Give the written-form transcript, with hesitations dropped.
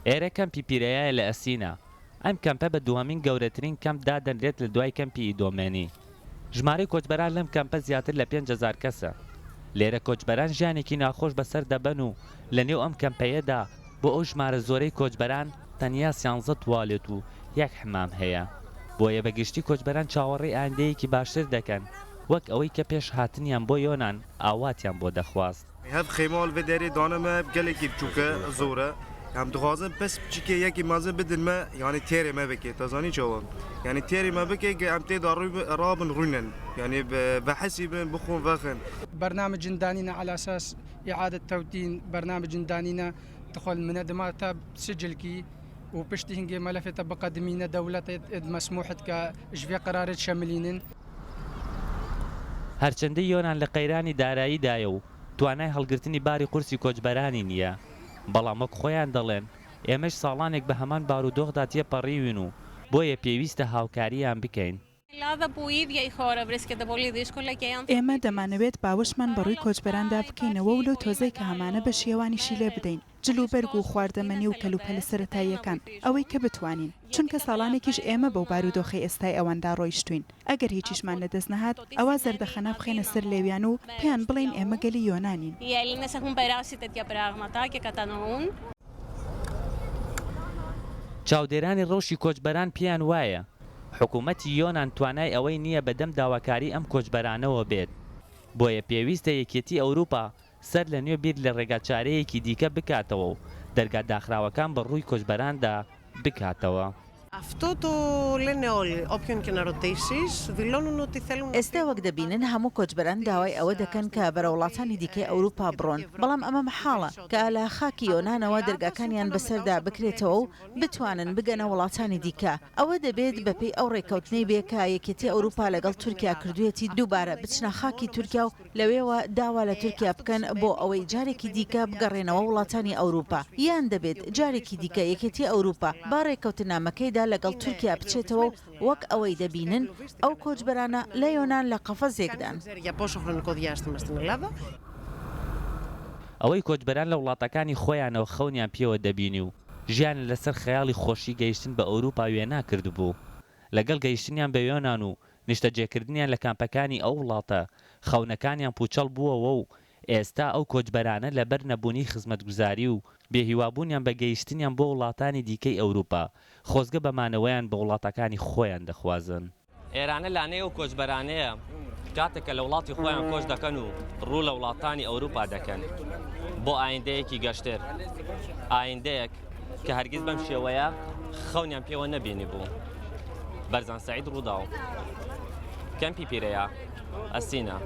ئێرە کەمپی پیرەیایە لە ئەسینا. ئەم کەمپە بە دووهەمین گەورەترین کەمپ دادەنرێت لە دوای کەمپی ئیدۆمێنی. ژمارەی کۆچبەران لەم کەمپە زیاتر لە 5000 کەسە. لێرە کۆچبەران ژیانێکی ناخۆش بەسەر دەبەن و لە نێو ئەم کەمپەیەدا بۆ ئەو ژمارە زۆرەی کۆچبەران تەنیا سیانزە توالێت و یەک حمام هەیە. بۆیە بە گشتی کۆچبەران چاوەڕێی ئایندەیەکی باشتر دەکەن وەک ئەوەی کە پێش هاتنیان بۆ یۆنان ئاواتیان بۆ دەخواست. هەڤ خێمال ڤێ دەرێ دانە me gelekî biçûk e zor e. Em dixwazin pis piçikê yekî mezin bidin me yanî têrê me bike te zanî çawa yanî têrê me bike ge em tê da rabin rûnin yanî vehesî bin bixwin vexin. برنامج دانينا على أساس إعادة توطين برنامج دانينا تدخل من دما تا سجلكي وپشتی هنگی ملف بقدمينا دولة مسموح كجفي قرارات شاملين. هەرچەندەی یۆنان لە قەیرانی داراییدایە و توانای هەڵگرتنی باری قورسی کۆچبەرانی نییە، بەڵام وەک خۆیان دەڵێن ئێمەش ساڵانێک بە هەمان بارودۆخدا تێپەڕیوین و بۆیە پێویستە هاوکارییان بکەین. ئێمە دەمانەوێت باوەشمان بەڕووی کۆچبەراندا بکەینەوە و لەو تۆزەی کە هەمانە بەشی ئەوانیشی لێ بدەین، جلوبەرگ و خواردەمەنی و کەلوپەلە سەرەتاییەکان، ئەوەی کە بتوانین، چونکە ساڵانێکیش ئێمە بەو بارودۆخەی ئێستای ئەواندا ڕۆیشتووین، ئەگەر هیچیشمان لەدەست نەهات، ئەوا زەردەخەنە بخەینە سەر لێویان و پێیان بڵێین ئێمە گەلی یۆنانین. چاودێرانی ڕەوشی کۆچبەران پێیان وایە، حکوومەتی یۆنان توانای ئەوەی نییە بەدەم داواکاریی ئەم کۆچبەرانەوە بێت، بۆیە پێویستە یەکێتی ئەوروپا سەر لە نوێ بیر لە ڕێگاچارەیەکی دیکە بکاتەوە و دەرگا داخراوەکان بە ڕووی کۆچبەراندا بکاتەوە. ئێستا وەک دەبینن هەموو کۆچبەران داوای ئەوە دەکەن کە بەرەو وڵاتانی دیکەی ئەوروپا بڕۆن، بەڵام ئەمە مەحاڵە کە لە خاکی یۆنانەوە دەرگاکانیان بەسەردا بکرێتەوە و بتوانن بگەنە وڵاتانی دیکە. ئەوە دەبێت بەپێی ئەو ڕێککەوتنەی بێ کە یەکێتی ئەوروپا لەگەڵ تورکیا کردوویەتی دووبارە بچنە خاکی تورکیا و لەوێوە داوا لە تورکیا بکەن بۆ ئەوەی جارێکی دیکە بگەڕێنەوە وڵاتانی ئەوروپا، یان دەبێت جارێکی دیکە یەکێتی ئەوروپا بە ڕێککەوتنامەکەیدا لەگەڵ تورکیا بچێتەوە و وەک ئەوەی دەبینن ئەو کۆچبەرانە لە یۆنان لە قەفەزێکدان. ئەوەی کۆچبەران لە وڵاتەکانی خۆیانەوە خەونیان پێوە دەبینی و ژیانیان لەسەر خەیاڵی خۆشی گەیشتن بە ئەوروپا وێنا کردبوو، لەگەڵ گەیشتنیان بە یۆنان و نیشتەجێکردنیان لە کامپەکانی ئەو وڵاتە، خەونەکانیان پووچەڵ بووەوە و ئێستا ئەو کۆچبەرانە لەبەر نەبوونی خزمەتگوزاری و بێهیوابوونیان بە گەیشتنیان بۆ وڵاتانی دیکەی ئەوروپا، خۆزگە بە مانەوەیان بە وڵاتەکانی خۆیان دەخوازن. ئێرانە لانەی ئەو کۆچبەرانەیە کاتێک کە لە وڵاتی خۆیان کۆچ دەکەن و ڕوو لە وڵاتانی ئەوروپا دەکەن بۆ ئایندەیەکی گەشتر، ئایندەیەک کە هەرگیز بەم شێوەیە خەونیان پێوە نەبینی بوو. بەرزان سەعید ڕووداو، کەمپی پیرەیا، ئەسینا.